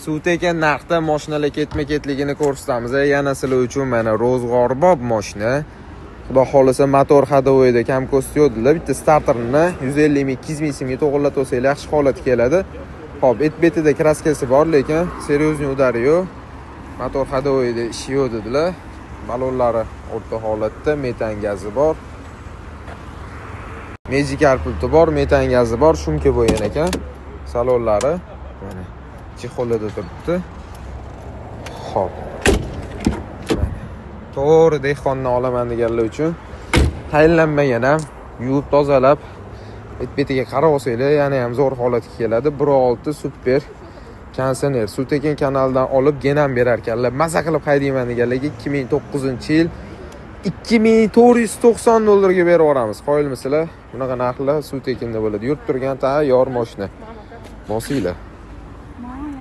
Suv tekin narxda mashinalar ketma-ketligini ko'rsatamiz. Yana sizlar uchun mana ro'zg'orbob mashina. Xudo xohlasa, motor ходовойda kam ko'st yo'q dedilar. Bitta starterni 150 ming, 200 ming so'mga to'g'irlatib olsanglar, yaxshi holatga keladi. Xo'p, et betida краска si bor, lekin серьезный удар i yo'q. Motor ходовойda ishi yo'q dedilar. Balonlari o'rta holatda, metan gazi bor. Magicar pulti bor, metan gazi bor, шумка bo'lgan ekan. Salonlari mana чехол ida turibdi. Xo'p. Mana. To'g'ri, dehqondan olaman deganlar uchun tayinlanmagan ham, yuvib tozalab, et betiga qarab olsanglar, yana ham zo'r holatga keladi. 1.6 super konditsioner. Suv tekin kanaldan olib, genam berar ekanlar. Maza qilib haydayman deganlarga 2009-yil 2490 dollarga berib yuboramiz. Qoyilmisizlar? Bunaqa narxlar suv tekinda bo'ladi. Yurib turgan tayyor mashina. Bosinglar.